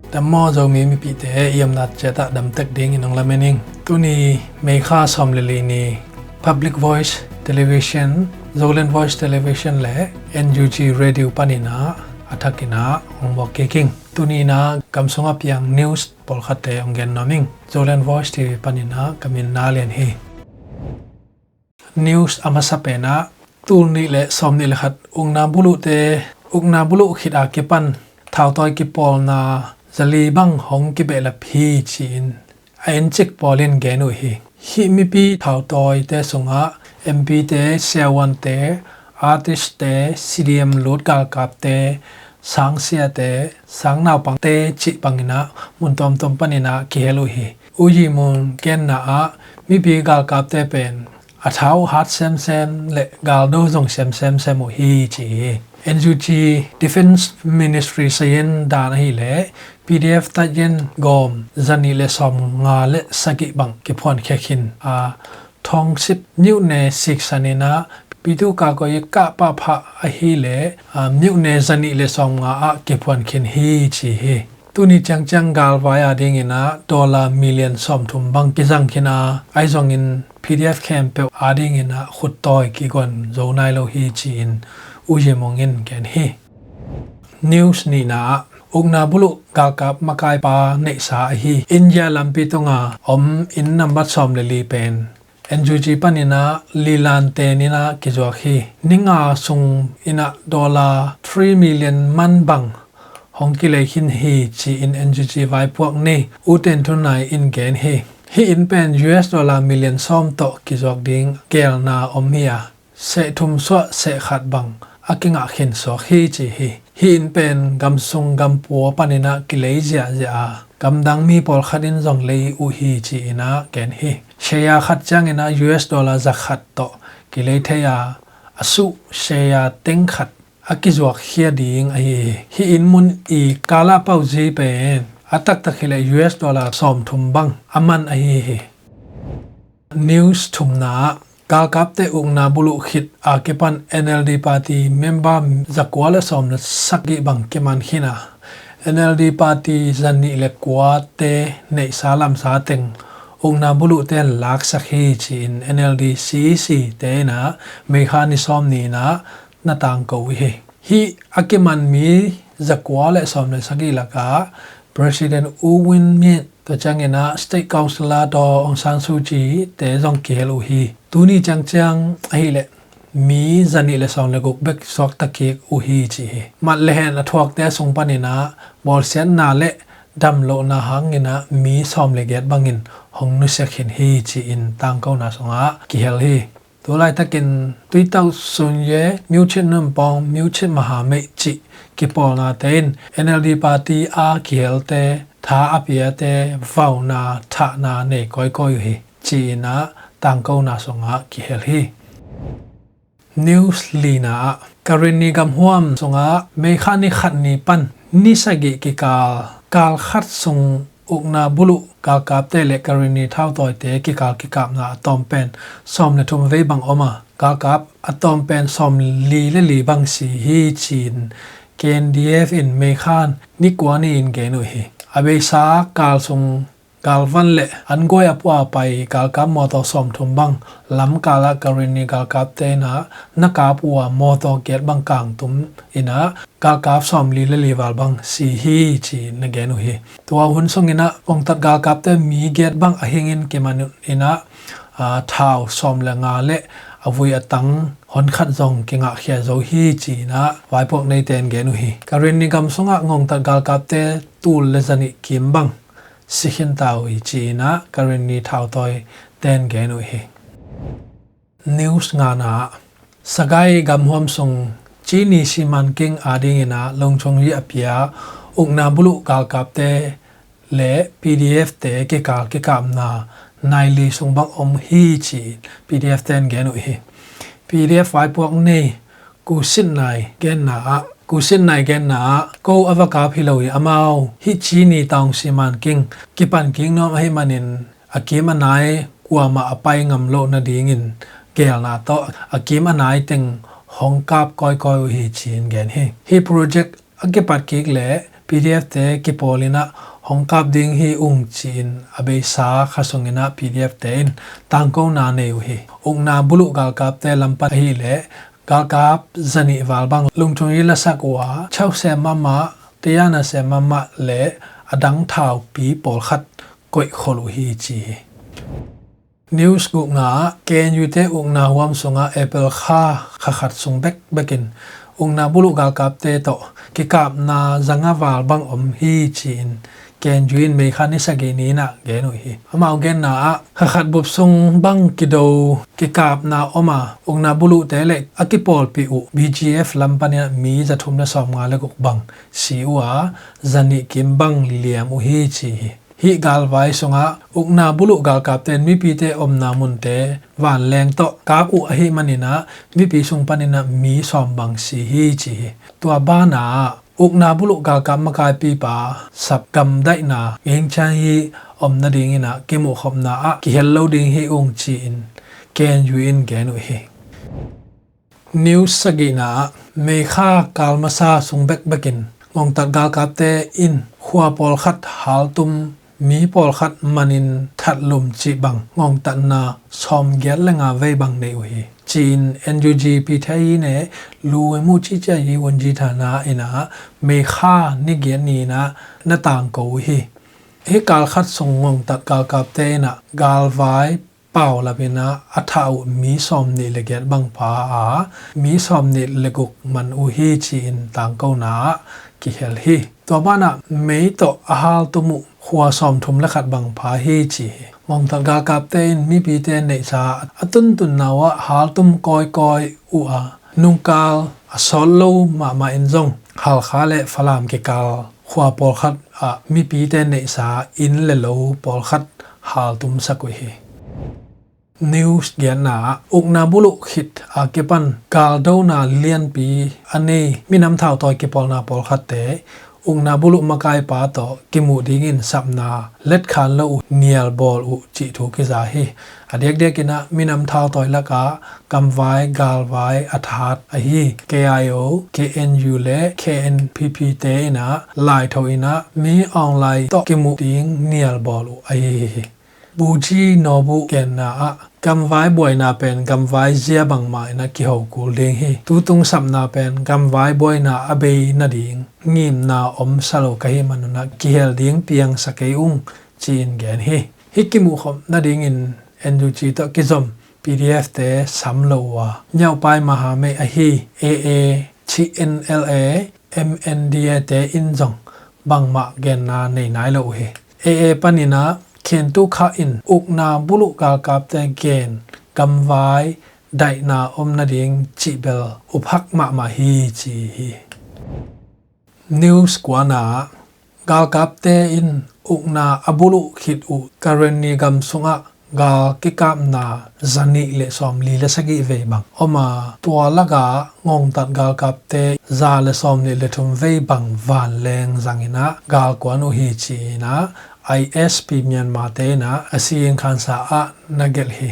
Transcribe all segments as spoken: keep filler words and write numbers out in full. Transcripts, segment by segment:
Dam maw Zomi mipite, i omna ciat ah damtek dingin hong lamen ing. Tuni May kha sawm le li ni Public Voice Television, Zoland Voice Television le N U G Radio panin ah a thakin ah hong muak kik ing. Tuni in ah gam sungah piang news pawlkhatte hong gen nuam ing. Zoland Voice T V panin ah ka min Na Lian hi. News a masa pen ah, tul nih le sawm nih le khat ukna buluhte, ukna buluh khit a kipan thautawi kipawlna zali bang hong kibehlap hi ci-in a encik pawl in gen uh hi. Hih mipi thautawite sungah M P te, siavuante, artist te, C D M lut galkapte, sangsiate, sangnaupangte cih bangin ah mun tuamtuam panin ah kihel uh hi. U Yi Mung genna ah mipi galkapte pen a thau hat semsem le galdo zong sem semsem uh hi ci hi. N U G Defence Ministry sayin dan ahileh P D F tayen gawm zanih le sawm nga le sagih bang kiphuankhia khin a, Thawngsip niuhne siksan in ah pitu ka koi kah pahphah ahileh, a, niuhne zanih le sawm nga ah kiphuan khin hi ci hi. Tuni ciangciang galvai a dingin ah dollar million sawmthum bang kizang khin a, ahi zongin P D F khempeuh a dingin ah khuttawi kiguan zo nai lo hi ci-in U Yi Mung in gen hi. News nihna ah, ukna buluh galkap makaipa neihsa ahi India lampi tunga om inn nambat sawm le li pen N U G panin ah lilan ten in ah kizuak hi. Ni nga sung in ah dollar three million man bang hong kilei khin hi ci-in N U G vaipuak nei U Ten Thun Nai in gen hi. Hih inn pen U S dollar million sawm tawh kizuak ding gelna om hi a, seh thum suah seh khat bang a kingah khin suak hi ci hi. Hih inn pen gamsung gampua panin ah kilei ziahziah a, gamdang mi pawlkhat in zong lei uh hi ci-in ah gen hi. Share khat ciangin ah U S dollar za khat tawh kilei thei a, a suh share teng khat a kizuak khia ding ahi hi. Hih inn mun i kala pauzi pen a taktak hileh U S dollar sawmthum bang a man ahi hi. News thumna ah, galkapte ukna buluh khit a kipan N L D party member zakua le sawm le sagih bang kiman khin a, N L D party zanih le kuate neihsa lamsa teng ukna buluhte laksak hi ci-in N L D C E C te in ah May kha ni sawm ni in ah na tangko uh hi. Hih a kiman mi zakua le sawm le sagih lakah President U Win Myint, tua ciangin ah State Councillor Daw Aung San Suu Kyi te zong kihel uh hi. Tuni ciangciang ahileh mi zanih le sawm le guk bek suakta kik uh hi ci hi. Mat le hen a thuakte sung panin ah bawlsiatna le damlohna hangin ah mi sawm le giat bangin hong nusia khin hi ci-in tangkona sungah kihel hi. Tu laitakin Tuitau Sunye, Myochit Numpong, Myochit Mahamei cih kipawlnate in N L D party a kihelte, tha a piate vauna thahna nei kawikawi uh hi ci-in ah tangkona sungah kihel hi. News lina ah, Karenni gamhuam sungah May kha ni khat ni pan ni sagih kikal kal khat sung ukna buluh galkapte le Karenni thautawite kikal kikapna a tawm pen sawm le thum vei bang om a, galkap a tawm pen sawm li le li bang si hi ci-in K N D F in May kha ni kua ni-in gen uh hi. A beisa kal sung galvan le an guai a pua pai galkap mawtaw sawmthum bang lamkal ah Karenni galkapte in ah na kap uh a, mawtaw giat bang kangtum in ah galkap sawm li le li val bang si hi ci-in na gen uh hi. Tua hun sungin ah ngongtat galkapte mi giat bang a hingin kiman in ah, a, thau sawm le nga le a vui a tang hon khat zong kingahkhia zo hi ci-in ah vaipuak neite in gen uh hi. Karenni gam sungah ngongtat galkapte tul le zanih kim bang si khin ta uh hi ci-in ah Karenni thautawite in gen uh hi. News ngana ah, Sagaing gamhuam sung Chin Ni Siman King a dingin ah Lungchung Yi a pia ukna buluh galkapte le P D F te kikal kikapna nai li sung bang om hi ci-in P D F te in gen uh hi. P D F vaipuak nei Kusitnai genna ah, Kusitnai genna ah, ko a va kap hi lo hi, amau hih Chin Ni Taung Siman King kipan kik nuam ahih manin a kim a nai kuamah a pai ngam loh nadingin gelna tawh a kim a nai teng hong kap kawikawi uh hi ci-in gen hi. Hih project a kipat kik le P D F te kipawl in ah hong kap ding hi ung ci-in a beisa kha sung in ah P D F te in tangkona nei uh hi. Ukna buluh galkapte lam pan ahileh galkap zanih val bang lungthung i lasak uh a, chau sem mahmah, tayana sem mahmah le a dang thaupi pawlkhat koihkholh uh hi ci hi. News gukna ah K N U te ukna huam sungah April kha kha khat sung bekbek in ukna buluh galkapte tawh kikapna zanga val bang om hi ci-in K N U in May kha ni sagih ni in ah gen uh hi. Amau genna ah kha khat bup sung bang kido kikapna om a, ukna buluhte le a kipawlpih uh B G F lam pan in ah mi za thum le sawmnga le guk bang si uh a, zanih kim bang liam uh hi ci hi. Hih galvai sungah ukna buluh galkapte in mipite omna munte vanleng tawh kap uh ahih manin ah mipi sung pan in ah mi sawm bang si hi ci hi. Tua banah ukna buluh galkap makaipipa sap gamdaihna ngingchang hi om nading in ah kimuhkhopna ah kihel lo ding hi ung ci-in K N U in gen uh hi. News sagihna ah May kha kal masa sung bekbek in ngongtat galkapte in khua pawlkhat haltum, mi pawlkhat manin thatlum cih bang ngongtatna sawmgiat le nga vei bang nei uh hi ci-in N U G P T I ne lu mu ci cia hi wunji thana in ah May kha ni giat ni in ah na tangko uh hi. Hih kal khat sung ngongtat galkapte in ah galvai paulap in ah a thah uh mi sawmnih le giat bang pha a, mi sawmnih le guk man uh hi ci-in tangkona ah kihel hi. Tua banah May tawh a haltum uh khua sawmthum le khat bang pha hi ci hi. Ngongtat galkapte in mipite neihsa a tuntunna uh ah haltum kawikawi uh a, nungkal a sawt lo mahmah in zong Halkha le Falam kikal khua pawlkhat ah mipite neihsa inn le lo pawlkhat haltumsak uh hi. News giatna ah ukna buluh khit a kipan galdona lianpi a nei minam thautawi kipawlna pawlkhatte ukna buluh makaipa tawh kimuh dingin sapna letkhan lo uh nialbawl uh cih thu kiza hi. A diakdiak in ah minam thautawi lakah gamvai galvai a thahat ahi K I O, K N U le K N P P te in ah laitho in ah Min Aung Hlaing tawh kimuh ding nialbawl uh ahi hi. Buji Nawbu genna ah gamvai buaina pen gamvai zia bangmah in ah kiho kul ding hi. Tutung sapna pen gamvai buaina a bei nading ngimna omsa lo ka hih manun ah kihel ding piangsa kei ung ci-in gen hi. Hih kimuhkhop nadingin N U G tawh kizom P D F te sam lo uh a, nyaupai mahamei ahi A A, T N L A, M N D A te in zong bangmah genna nei nai lo uh hi. A A panin ah Khentu Kha in ukna buluh galkapte gen gamvai daihna om nading cih bel uphak mahmah hi ci hi. News kuana ah galkapte in ukna a buluh khit uh Karenni gam sungah gal kikapna zanih le sawmli le sagih vei bang om a, tua lakah ngongtat galkapte za le sawmnih le thum vei bang vanleng zang in ah galkuan uh hi ci-in ah I S P Myanmar te in ah a si in khansa ah na gelh hi.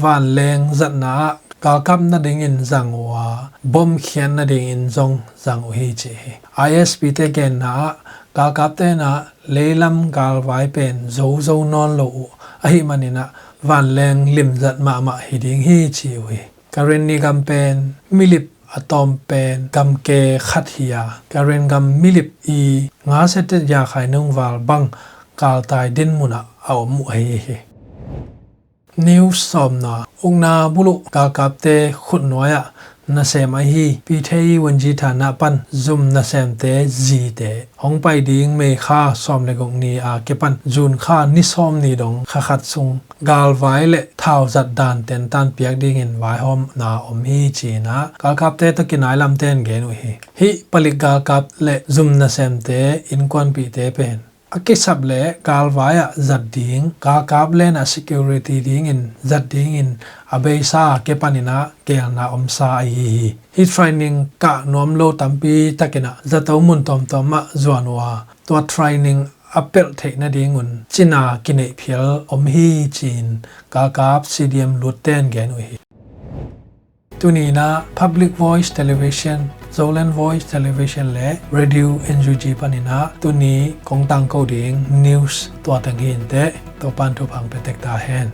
Vanleng zatna ah galkap nadingin zang uh a, bom khian nadingin zong zang uh hi ci hi. I S P te genna ah galkapte in ah leilam galvai pen zozo nawn lo uh ahih manin ah vanleng limzat mahmah hi ding hi ci uh hi. Karenni gam pen milip a tawm pen gamke khat hi a, Karen gam milip i nga setet ya khai nungval bang galtai din munah a om uh ahi hi. News sawmna, ukna buluh galkapte khutnuai ah nasem ahi Pyidaungsu Wungyi thana pan zum nasemte zite hong pai ding May kha sawm le guk ni a kipan June kha ni sawm ni dong kha khat sung galvai le thauzat dan tentan piak dingin vaihawmna om hi ci-in ah galkapte tawh kinai lamte in gen uh hi. Hih palik galkap le zum nasemte innkuanpihte pen a kisap le galvai ah zat ding, galkap len ah security dingin zat dingin a beisa a kipanin ah geelna omsa ahi hi. Hih training kah nuam lo tampi takin ah zato mun tawmtawm ah zuan uh a, tua training a pelh theih nadingun cina kineih phial om hi ci-in galkap C D M lutte in gen uh hi. Tuni in ah Public Voice Television Zoland Voice Television le Radio N U G panin ah tuni kong tangko ding news tua teng hi inteh. Topa'n thupha hong pia tek ta hen.